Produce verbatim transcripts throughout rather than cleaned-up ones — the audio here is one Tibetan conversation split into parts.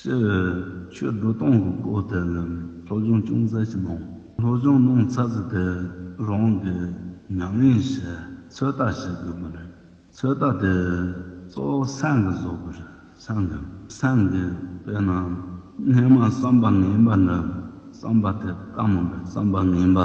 ཅེས་ཆོས་སྒྲུབ་སྟངས་ཀྱི་སྐོར་དེ་ལ་སློབ་སྦྱོང་ཅུང་ཟད་ཅིག་གནང་། སློབ་སྦྱོང་གནང་ཚར་ཚེ་དེ་རང་གིས་ཉམས་ལེན་བྱེད་ཚོད་ལྟ་བྱེད་དགོས་པ་རེད། ཚོད་ལྟ་དེ་གཙོ་བོ་སེམས་ཀྱིས་བཟོ་དགོས་རེད། སེམས་ཀྱིས་སེམས་ཀྱིས་དཔེར་ན་སྔས་མ་བསམ་པ་ངན་པ་འདྲ། བསམ་པ་དེ་ལྟ་མོ་འདྲ། བསམ་པ་ངན་པ།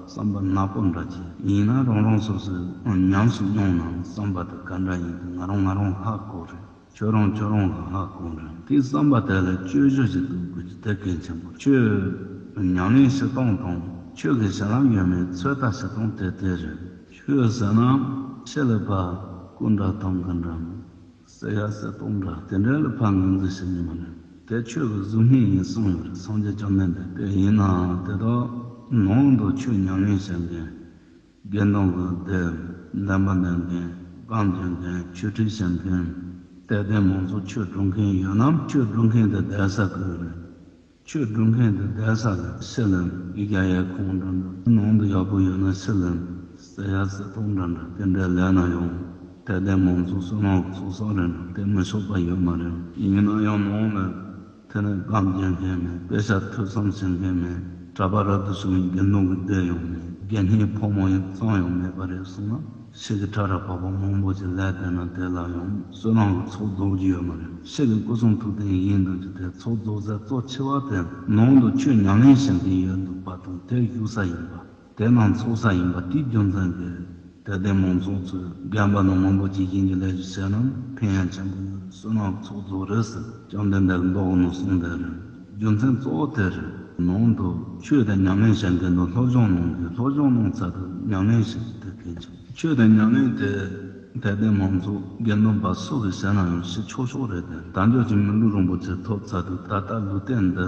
བསམ་པ་ནག་པོ་འདྲ་ཅིག་ཡིན་ན་རང་རང་སོ་སོས་ཉམས་སུ་མྱོང་ན་བསམ་པ་དེ་ག་འདྲ་ཡིན་དེ་ང་རང་ང་རང་ཧ་གོ་རེད། ཁྱོད་རང་ཁྱོད་རང་གིས་ཧ་གོ་འདྲ། དེའི་བསམ་པ་དེ་ལ་བཅོས་བཅོས་ཤིག་གཏོང་དགོས་ཀྱི་དེ་གལ་ཆེན་པོ། ཁྱོད་ཉམས་ལེན་བྱེད་སྟངས་དང་ཁྱོད་ཀྱི་བྱིན་རླབས་ཡོད་མེད་ཚོད་ལྟ་བྱེད་སྟངས་དེ་དེ་རེད། ཁྱོད་ཟེར་ན་ཕྱི་ལ་ཕར་སྐུ་འདྲ་དང་ག་འདྲ་གསལ་ཡ་གསལ་སྟངས་འདྲ་དེ་འདྲ་ལ་ཕར་ངོས་འཛིན་བྱེད་ཉན་མ་རེད། དེ་ཁྱོད་ཀྱི་གཟུགས་བརྙན་ཡིན་གསུངས་ཡོད་རེད། སངས་རྒྱས་བཅོམ་ལྡན་འདས་དེ་ཡིན་ནའང་དེ་དག་ནང་དུ་ཁྱོད་ཉམས་ལེན་བྱེད་མཁན། དགེ་འདུན་གྱི་སྡེ། འདོན་པ་འདོན་མཁན། སྒོམ་སྦྱང་མཁན། ཆོས་ཁྲིད་བྱེད་མཁན། དད་ལྡན་མང་ཚོགས་ཆོས་སྒྲུབ་མཁན་ཡོད་ན་ཆོས་སྒྲུབ་མཁན་དེ་བསྡད་ས་དགོས་རེད། ཆོས་སྒྲུབ་མཁན་དེ་བསྡད་ས་ལ་ཕྱི་ལ་ཡིག་བརྒྱ་ཡར་ཁུང་འདྲ་འདྲ་ནང་དུ་ཡག་པོ་ཡོད་ན་ཕྱི་ལ་གསལ་ཡ་གསལ་སྟངས་འདྲ་འདྲ་དེ་འདྲ་ལས་ན་ཡང་དད་ལྡན་མང་ཚོགས་བསོད་ནམས་ཀྱི་ཚོགས་བསགས་རེད་འགྲོ། དེ་མི་ཆོག་པ་ཡོད་མ་རེད། ཡིན་ན་ཡང་ནང་ལ། དེ་ནས་སྒོམ་སྦྱང་མཁན་མེད། དཔེ་ཆ་ཐོས་བསམ་བྱེད་མཁན་མེད། གྲྭ་པ་རབ་ཏུ་བྱུང་བའི་དགེ་འདུན་གྱི་སྡེ་ཡང་མེད། དགེ་བསྙེན་ཕོ་མོ་ཡང་ཙམ་ཡང་མེད་པ་རེད་གསུངས་ན། ཕྱི་གི་ཁྲ་ར་བ་བ་མང་པོ་ཅིག་ལས་བསྡད་ན་དེ་ལ་ཡང་བསོད་ནམས་ཀྱི་ཚོགས་རྫོགས་རྒྱུ་ཡོད་མ་རེད། ཕྱི་གི་སྐུ་གསུང་ཐུགས་རྟེན་ཡིན་འདུག་རྒྱུ་དེ་ཚོགས་རྫོགས་ས་གཙོ་ཆེ་བ་དེ་ནང་དུ་ཆོས་ཉམས་ལེན་བྱེད་མཁན་ཡོད་འདུག་པ་དང་དེ་བཞུགས་ས་ཡིན་པ། དེ་རྣམས་ཚོགས་ས་ཡིན་པ་དེའི་རྒྱུ་མཚན་གྱིས་དད་ལྡན་མང་ཚོགས་ཚོས་རྒན་པ་ནང་མང་པོ་ཅིག་ཡིན་གྱི་ལས་ཀྱི་བྱས་ན་ཕན་ཡང་ཆེན་པོ་ཡོད། བསོད་ནམས་ཚོགས་རྫོགས་རེད་ཟེར་བཅོམ་ལྡན་འདས་མདོ་ནང་གསུངས་བསྡད་རེད། རྒྱུ་མཚན་གཙོ་བོ་དེ་རེད། ནང་དུ་ཆོས་དེ་ཉམས་ལེན་བྱེད་མཁན་དང་སློབ་སྦྱོང་གནང་མཁན་སློབ་སྦྱོང་གནང་ཚར་དུས་ཉམས་ལེན་བྱེད་རྒྱུ་དེ་གལ་ཆེ། ཆོས་དེ་ཉམས་ལེན་དེ་དད་ལྡན་མང་ཚོགས་དགེ་འདུན་པ་སུ་གིས་བྱས་ན་ཡང་ཞེ་ཆོག་ཆོག་རེད་དེ། དལ་འབྱོར་གྱི་མི་ལུས་རིན་པོ་ཆེ་ཐོབ་ཚར་དུས་ད་ལྟ་ལུས་རྟེན་འདི་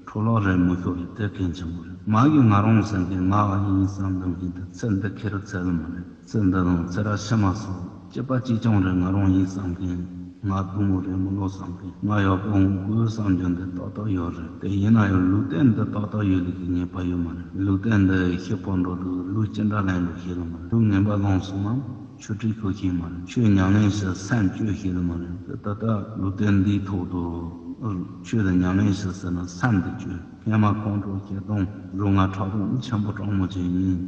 འཕྲོ་བརླག་རེད་མི་ཤོར་རེད་དེ་གལ་ཆེན་པོ་རེད། མ་གི་ང་རང་ཟེར་མཁན་ང་ཡིན་བསམ་བསྡད་མཁན་དེ་ཚེ་འདི་ཁེར་ཚད་ལ་མ་རེད། ཚེ་འདི་དང་ཚེ་རབས་ཕྱི་མ་སོགས་སྐྱིད་པ་གཅིག་རྐྱང་རེད། ང་རང་ཡིན་བསམ་མཁན་ང་སྡུག་མོ་རེད་མི་ལོ་བསམ་མཁན་ང་ཡག་པོ་འོང་དགོས་བསམ་རྒྱུ་འདི་ཏག་ཏག་ཡོད་རེད། དེ་ཡིན་ན་ཡང་ལུས་རྟེན་འདི་ཏག་ཏག་ཡོད་ལུགས་ཀྱི་ངེས་པ་ཡོད་མ་རེད། ལུས་རྟེན་འདི་ཤི་བོ་འགྲོ་དུས་ལུས་ཅི་འདྲ་ལེན་འགྲོ་ཤེས་ལ་མ་རེད། ལུས་ངན་པ་ལོངས་སོང་ན་ཆོས་ཁྲིད་ཤོད་ཤེས་མ་རེད། ཆོས་ཉམས་ལེན་བྱེད་སེམས་བཅོས་ཤེས་ལ་མ་རེད། དེ་ད་ལྟ་ལུས་རྟེན་འདིའི་ཐོག་ཏུ་ཆོས་དང་ཉམས་ལེན་བྱེད་ཟེར་ན་སེམས་འདི་བཅོས། སྔས་མ་ཁོང་ཁྲོ་སྐྱེ་སྟངས་རུ་ང་ཕྲག་དོག་ཆེན་པོ་དྲང་མོ་ཅན་ཡིན།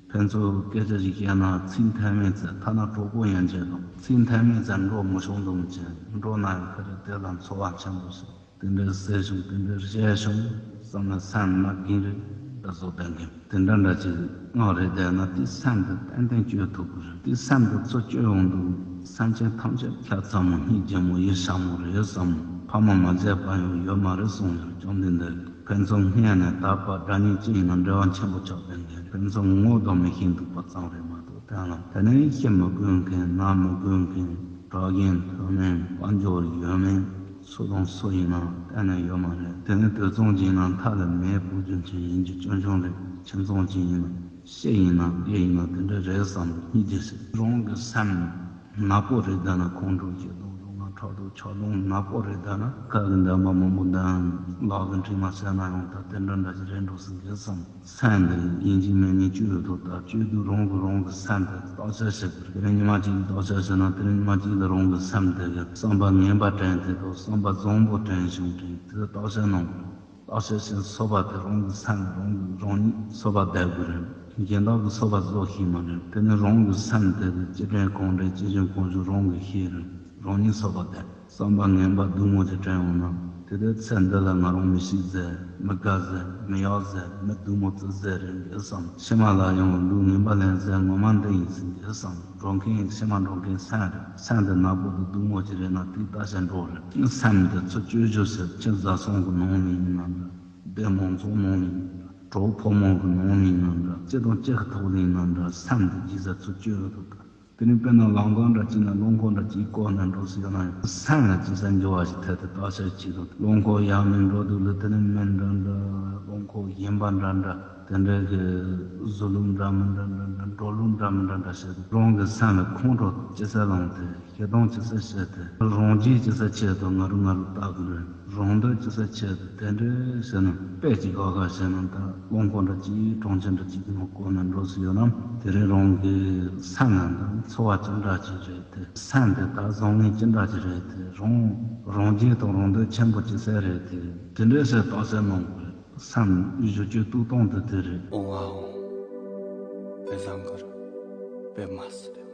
ཕན་ཚུན་སྐད་ཆ་ཞིག་བཤད་ན་ཚིག་མཐའ་མེད་ཚེ་ཐ་ན་གྲོགས་པོ་ཡན་ཆད་དང་ཚིག་མཐའ་མེད་ཚེ་འགྲོ་མི་ཆོག་འདུག་ཅན་འགྲོ་ན་ཡང་ཁ་རེ་དེ་ལ་འཚོ་བ་ཆེན་པོ་ཞིག་དེ་འདྲའི་ཟས་བྱུང་དེ་འདྲའི་བཤད་བྱུང་བསམ་ན་སེམས་ནག་གིན་རེད། ད་བཟོ་ལྡན་གིན་དེ་འདྲ་འདྲ་ཅིག་ངག་རེད་བསྡད་ན་དེ་སེམས་དེ་ཏན་ཏན་བཅོས་ཐུབ་ཀྱི་རེད། དེ་སེམས་དེ་ཚུར་བཅོས་ཡོང་དུས་སེམས་ཅན་ཐམས་ཅད་ཁྱད་མཚར་མོ་སྙིང་རྗེ་མོ་ཡིད་ཤ་མོ་རེད་བསམ། ཕ་མ་མ་བྱས་པ་ཡང་ཡོད་མ་རེད་གསུངས་ཡོད། བཅོམ་ལྡན་འདས་ཕན་ཚུན་སྔས་ནས་དག་པ་དགྲ་གཉེན་ཅི་ཡིན་ན་འབྲེལ་བ་ཆེན་པོ་ཆགས་པའི་འགན་ཕན་ཚུན་ངོ་གདོང་མི་ཤེས་འདུག་པ་ཙམ་རེད་མ་གཏོགས། དེ་ལ་དེ་ནས་ཤི་མི་དགོས་མཁན་ན་མི་དགོས་མཁན་གྲོགས་རྒན་ཐོན་མིན་དཔལ་འབྱོར་ཡོད་མིན་སུ་དང་སུ་ཡིན་ན་གཏན་ནས་ཡོད་མ་རེད། དེ་ནས་དུད་ཚང་ཅིག་ཡིན་ན་མཐའ་ལ་མེ་ཕུ་རྒྱུ་མཁན་ཡིན་རྒྱུ་ཆུང་ཆུང་རེད། ཁྱིམ་ཚང་ཅིག་ཡིན་ན་ཤི་ཡིན་ན་སྐྱེ་ཡིན་ན་དེ་འདྲ་རེད་བསམ་སྙིང་རྗེ་ཞིག་རང་གི་སེམས་ནག་པོ་རེད་བསྡད་ན་ཁོང་ཁྲོ་སྐྱེ་དང་རུ་ང་ཕྲག་དོག་ཆགས་སྡང་ནག་པོ་རེད་བསྡད་ན་ཁ་གི་འདོན་པ་མང་པོ་འདོན་ལག་གི་འཕྲིན་མ་བཤད་ན་ཡང་ད་དེ་འདྲ་འདྲ་ཞིག་རེད་འགྲོ་སྲིད་གི་བསམ། སེམས་འདི་ཡིན་གཅིག་མིན་གཉིས་བཅོས་ཡོད་དོ། ད་བཅོས་དུས་རང་གིས་རང་གི་སེམས་དེ་བརྟག་དཔྱད་བྱེད་དགོས། དེ་རིང་ཉི་མ་གཅིག་བརྟག་དཔྱད་བྱས་ན་དེ་རིང་ཉི་མ་གཅིག་ལ་རང་གི་སེམས་དེ་གི་བསམ་པ་ངན་པ་དྲན་ཐེ་དོ་བསམ་པ་བཟང་པོ་དྲན་བྱུང་དྲན་དེ་བརྟག་དཔྱད་གནང་དགོས། བརྟག་དཔྱད་བྱས་སོ་པ་དེ་རང་གི་སེམས་རང་གི་རང་ཉིད་སོ་པ་བསྡད་དགོས་རེད། གཞན་དག་གིས་སོ་པ་བཟོ་ཤེས་མ་རེད། དེ་ནི་རང་གི་སེམས་དེ་གི་ཅི་དྲན་གང་དྲན་ཅི་བྱུང་གང་བྱུང་རང་གིས་ཤེས་རེད། རང་ཉིད་སོ་པ་བསྡད། བསམ་པ་ངན་པ་སྡུག་བསྔལ་གྱི་དྲན་འོང་ན། དེ་དུས་ཚེ་འདི་ལ་ང་རང་མི་ཤི་ཟེར། མི་དགའ་ཟེར། མི་ཡག་ཟེར། མི་སྡུག་མོ་བརྩི་ཟེར་རེད་འདི་བསམ། ཕྱི་མ་ལ་ཡང་ལུས་ངན་པ་ལེན་ཟེར་ངོ་མ་འདི་ཡིན་ཟེར་འདི་བསམ། འགྲོ་མཁན་ཕྱི་མ་འགྲོ་མཁན་སེམས་རེད། སེམས་འདི་ནག་པོ་འདུག་སྡུག་མོ་ཅིག་རེད་ན་དེའི་ལྟ་བྱ་འགྲོ་རེད། སེམས་འདི་ཚུར་བཅོས་བཅོས་ཟེར་ཁྱིམ་བཟའ་ཚང་གི་ནང་ནས་ཡིན་ན་འདྲ། སྡེ་མང་ཚོགས་ནང་ནས་ཡིན་ན་འདྲ། གྲོགས་ཕོ་མོ་གི་ནང་ནས་ཡིན་ན་འདྲ། ཅི་དང་ཅི་གི་ཐོག་ལ་ཡིན་ན་འདྲ། སེམས་འདི་ཇི་ཟ་ཚུར་བཅོས་ཡོད་དོ། དེ་ནས་དཔེར་ན་ལམ་ཁ་འདྲ་གཅིག་ན་རླངས་འཁོར་འདྲ་གཅིག་བཀོག་ནས་འགྲོ་སྲིད་ན་ཡང་སེམས་ལ་ཅི་ཟ་འགྱུར་བ་ཞིག་ཐེབས་ཏེ་བརྟག་དཔྱད་བྱེད་དོ། རླངས་འཁོར་ཡར་མར་འགྲོ་དུས་ལ་དེ་ནས་མི་འདྲ་འདྲ་རླངས་འཁོར་གཞན་པ་འདྲ་འདྲ་ དེ་འདྲའི་གི་བཟོ་ལུགས་འདྲ་མི་འདྲ་འདྲ་འདྲ། འགྲོ་ལུགས་འདྲ་མི་འདྲ་འདྲ་བྱས་ཏེ། རང་གི་སེམས་ལ་ཁོང་ཁྲོ་ཅི་ཟེར་ལངས་ཏེ། སྐྱིད་སྡུག་ཅི་ཟེར་བྱས་ཏེ། རང་རྒྱུད་ཅི་ཟེར་ཆེད་དུ་ང་རུ་ང་རུ་ལྟ་དགོས་རེད། རང་འདོད་ཅི་ཟེར་ཆེད་དུ། དེ་འདྲའི་བྱས་ན་དཔེ་ཅིག་ཁ་ཁ་བྱས་ན། ད་རླངས་འཁོར་འདྲ་ཅིག་གྲོང་ཁྱེར་འདྲ་ཅིག་གི་ནང་བསྐོར་ནས་འགྲོ་སྲིད་ཡོད་ན། དེ་རིང་རང་གི་སེམས་ལ་ད་ཚོར་བ་ཅི་འདྲ་ཅིག་རེད་དེ། སེམས་དེ་ད་བཟང་ངན་ཅི་འདྲ་ཅིག་རེད་དེ། རང་རང་རྒྱུད་དང་རང་འདོད་ཆེན་པོ་ཅི་ཟེར་རེད་དེ། དེ་འདྲའི་བྱས་བརྟག་དཔྱད་གནང་དགོས་རེད། སེམས་བཞི་བཅུ་གཏུག་སྟངས་དེ་དེ་རེད། ཨོ་ཝའོ། དཔེ་བཟང་གི་རེད། དཔེ་མ་སྲིད་པའི་